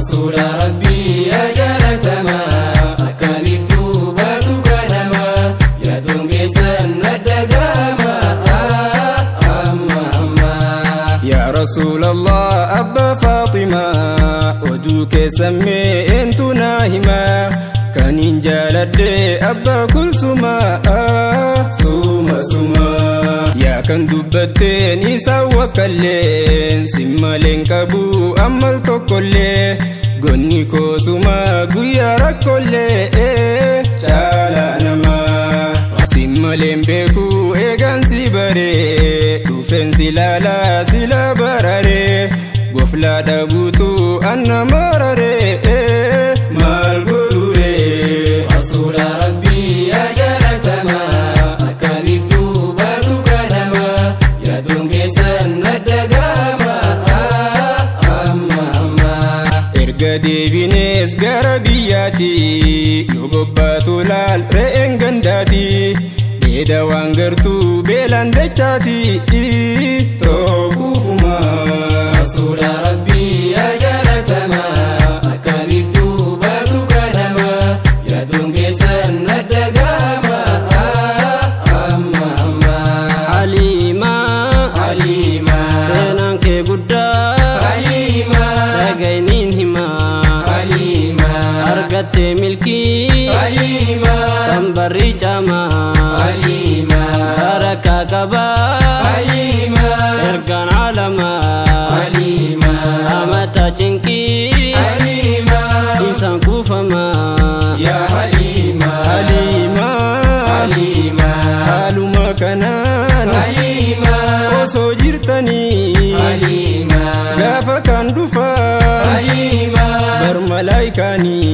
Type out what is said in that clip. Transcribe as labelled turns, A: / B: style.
A: Rasuula Rabbii yaa jaalatamaa, akka biiftuu baatu ganama, yaaduun keessan naddagama amma amma.
B: Yaa Rasuulallah Abbaa Faaximaa, oduu keessan mee eentu naa himaa? Kanin jaaladhe Abbaa Kulsumaa, suma suma. Yaa kan dubbatteen isaan wakkalleen, sin maleen qabu ammal tokkollee, gonni koosuma guyyaa rakkollee caalaa namaa. Sin maleen beeku eegaan si baree, dhufeen si laalaa sila bararee, goflaa dhabuutu anna mararee, maal godhuree?
A: Rasuula Rabbii yaa jaalatamaa, akka biiftuu baatu ganama, yaaduun keessan naddagama amma amma.
B: Erga deebinees gara biyyaati, yoo bobbaatu laal re'een gandaati, dheeda waan gartuu beelaan dachaati tokkufuma.
A: Rasuula Rabbii yaa jaalatamaa, akka biiftuu baatu ganama, yaaduun keessan naddagama amma amma.
C: Haliimaa,
A: Haliimaa,
C: seenaan kee guddaa,
A: Haliimaa,
C: dhagayniin himaa,
A: Haliimaa,
C: argattee milkii
A: Haliimaa,
C: kan barri caamaa,
A: Haliimaa,
C: barakaa qabaa,
A: Haliimaa,
C: ergaan caalamaa,
A: Haliimaa,
C: amata cinqii
A: Haliimaa,
C: isaan kuufamaa.
A: Yaa Haliimaa,
B: Haliimaa,
A: Haliimaa,
B: haaluma kanaan
A: Haliimaa,
B: osoo jirtanii,
A: Haliimaa,
B: gaafa kan dhufan
A: Haliimaa,
B: bar malaayikaanii.